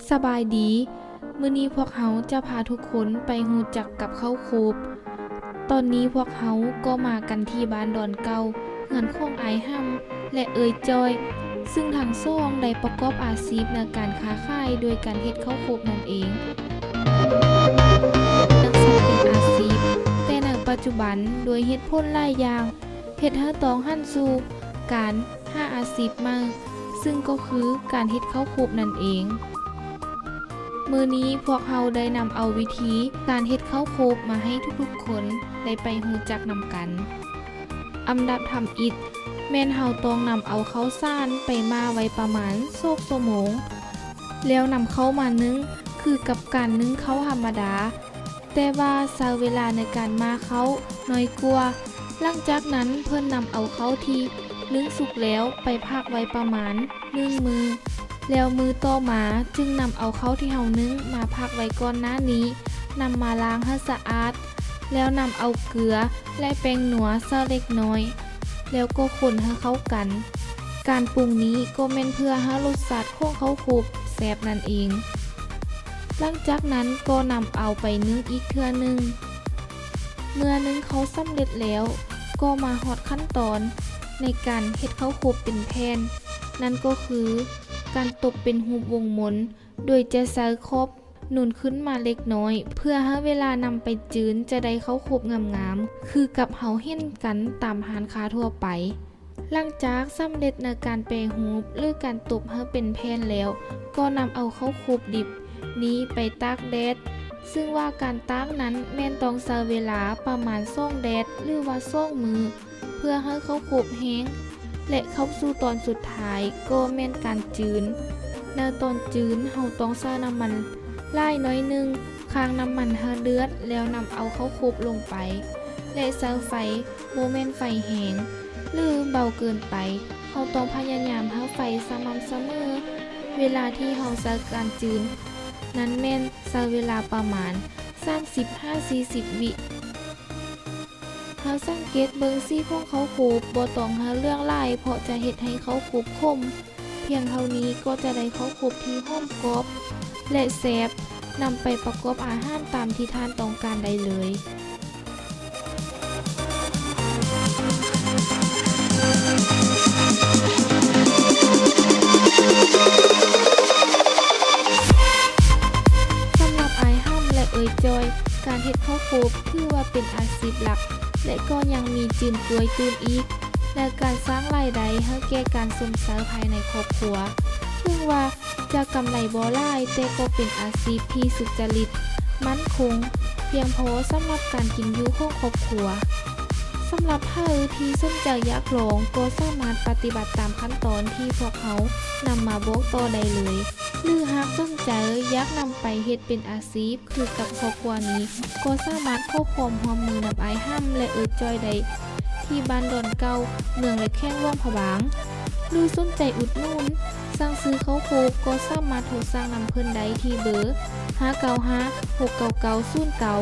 ສະບາຍດີ, ມື້ນີ້ພວກເຮົາຈະພາທຸກຄົນໄປຮູ້ຈັກກັບເຂົ້າໂຄບ. ຕອນນີ້ພວກເຮົາກໍມາກັນທີ່ບ້ານດອນເກົ່າ, ເຮືອນຂອງອ້າຍຫຳ ແລະ ເອື້ອຍຈ້ອຍ, ຊຶ່ງທັງສອງໄດ້ປະກອບອາຊີບໃນການຄ້າຂາຍໂດຍການເຮັດເຂົ້າໂຄບນັ້ນເອງ. ເລື່ອງສັກເປັນອາຊີບ, ແຕ່ໃນປັດຈຸບັນໂດຍເຫດຜົນຫຼາຍຢ່າງ ເຮັດໃຫ້ຕ້ອງຫັນສູ່ການຫາອາຊີບໃໝ່, ຊຶ່ງກໍຄືການເຮັດເຂົ້າໂຄບນັ້ນເອງ. ມື້ນີ້ພວກເຮົາໄດ້ນຳເອົາວິທີການເຮັດເຂົ້າໂຄບມາໃຫ້ທຸກໆຄົນໄດ້ໄປຮູ້ຈັກນຳກັນ. ອຳດັບທຳອິດ ແມ່ນເຮົາຕ້ອງນຳເອົາເຂົ້າສານໄປໝ້າໄວ້ປະມານສອງຊົ່ວໂມງ, ແລ້ວນຳເຂົ້າມາໜຶ້ງ ຄືກັບການໜຶ້ງເຂົ້າທຳມະດາ, ແຕ່ວ່າໃຊ້ເວລາໃນການໝ້າເຂົ້າໜ້ອຍກວ່າ. ຫຼັງຈາກນັ້ນເພິ່ນນຳເອົາເຂົ້າທີ່ໜຶ້ງສຸກແລ້ວໄປພັກໄວ້ປະມານໜຶ່ງມື້, ແລ້ວມື້ຕໍ່ມາຈຶ່ງນຳເອົາເຂົ້າທີ່ເຮົາໜຶ້ງມາພັກໄວ້ກ່ອນໜ້ານີ້ ນຳມາລ້າງໃຫ້ສະອາດ, ແລ້ວນຳເອົາເກືອ ແລະ ແປ້ງນົວໃສ່ເລັກນ້ອຍ, ແລ້ວກໍຄົນໃຫ້ເຂົ້າກັນ. ການປຸງນີ້ກໍແມ່ນເພື່ອໃຫ້ລົດຊາດຂອງເຂົ້າໂຄບແຊບນັ້ນເອງ. ຫຼັງຈາກນັ້ນກໍນຳເອົາໄປໜຶ້ງອີກເທື່ອໜຶ່ງ. ເມື່ອໜຶ້ງເຂົ້າສຳເລັດແລ້ວ, ກໍມາຮອດຂັ້ນຕອນໃນການເຮັດເຂົ້າໂຄບເປັນແຜ່ນ, ນັ້ນກໍຄືການຕົບເປັນຮູບວົງມົນ ໂດຍຈະໃຊ້ຂອບໜູນຂຶ້ນມາເລັກນ້ອຍ ເພື່ອໃຫ້ເວລານຳໄປຈືນຈະໄດ້ເຂົ້າໂຄບງາມໆ ຄືກັບເຮົາເຫັນກັນຕາມຮ້ານຄ້າທົ່ວໄປ. ຫຼັງຈາກສຳເລັດໃນການແປຮູບ ຫຼື ການຕົບໃຫ້ເປັນແຜ່ນແລ້ວ, ກໍນຳເອົາເຂົ້າໂຄບດິບນີ້ໄປຕາກແດດ, ຊຶ່ງວ່າການຕາກນັ້ນແມ່ນຕ້ອງໃຊ້ເວລາປະມານສອງແດດ ຫຼືວ່າສອງມື້ ເພື່ອໃຫ້ເຂົ້າໂຄບແຫ້ງ ແລະ ເຂົ້າສູ່ຕອນສຸດທ້າຍກໍແມ່ນການຈືນ. ໃນຕອນຈືນເຮົາຕ້ອງໃຊ້ນ້ຳມັນຫຼາຍໜ້ອຍໜຶ່ງ, ຄ້າງນ້ຳມັນໃຫ້ເດືອດ ແລ້ວນຳເອົາເຂົ້າໂຄບລົງໄປ ແລະ ໃຊ້ໄຟບໍ່ແມ່ນໄຟແຮງ ຫຼື ເບົາເກີນໄປ. ເຮົາຕ້ອງພະຍາຍາມໃຫ້ໄຟສະໝ່ຳສະເໝີ. ເວລາທີ່ເຮົາໃຊ້ການຈືນນັ້ນແມ່ນໃຊ້ເວລາປະມານສາມສິບຫາສີ່ສິບວິ. ເຮົາສັງເກດເບິ່ງສີຂອງເຂົ້າໂຄບ, ບໍ່ຕ້ອງໃຫ້ເຫຼືອງຫຼາຍ ເພາະຈະເຮັດໃຫ້ເຂົ້າໂຄບຂົມ. ພຽງເທົ່ານີ້ກໍຈະໄດ້ເຂົ້າໂຄບທີ່ຫອມກອບ ແລະ ແຊບ, ນຳໄປປະກອບອາຫານຕາມທີ່ທ່ານຕ້ອງການໄດ້ເລີຍ. ສຳລັບອ້າຍຫຳ ແລະ ເອື້ອຍຈ້ອຍ, ການເຮັດເຂົ້າໂຄບຖືວ່າເປັນອາຊີບຫຼັກ ແລະ ກໍຍັງມີຈືນກວຍຕື່ມອີກ ໃນການສ້າງລາຍໄດ້ໃຫ້ແກ່ການຊົມໃຊ້ພາຍໃນຄອບຄົວ. ເຖິງວ່າຈະກຳໄລບໍ່ຫຼາຍ, ແຕ່ກໍເປັນອາຊີບທີ່ສຸດຈະລິດ, ໝັ້ນຄົງ, ພຽງພໍສຳລັບການກິນຢູ່ຂອງຄອບຄົວ. ສຳລັບໃຜທີ່ສົນໃຈຢາກລອງ, ກໍສາມາດປະຕິບັດຕາມຂັ້ນຕອນທີ່ພວກເຮົານຳມາບອກຕໍ່ໄດ້ເລີຍ. ຫຼື ຫາກສົນໃຈຢາກນຳໄປເຮັດເປັນອາຊີບ ຄືກັບຄອບຄົວນີ້ ກໍສາມາດຂໍຄວາມຮ່ວມມືນຳອ້າຍຫຳ ແລະ ເອື້ອຍຈ້ອຍໄດ້ ທີ່ບ້ານດອນເກົ່າ, ເມືອງ ແລະ ແຂວງຫຼວງພະບາງ. ຫຼື ສົນໃຈອຸດໜູນ, ສັ່ງຊື້ເຂົ້າໂຄບ ກໍສາມາດໂທສັ່ງນຳເພິ່ນໄດ້ທີ່ເບີ ຫ້າເກົ້າຫ້າ ຫົກເກົ້າເກົ້າ ສູນເກົ້າ.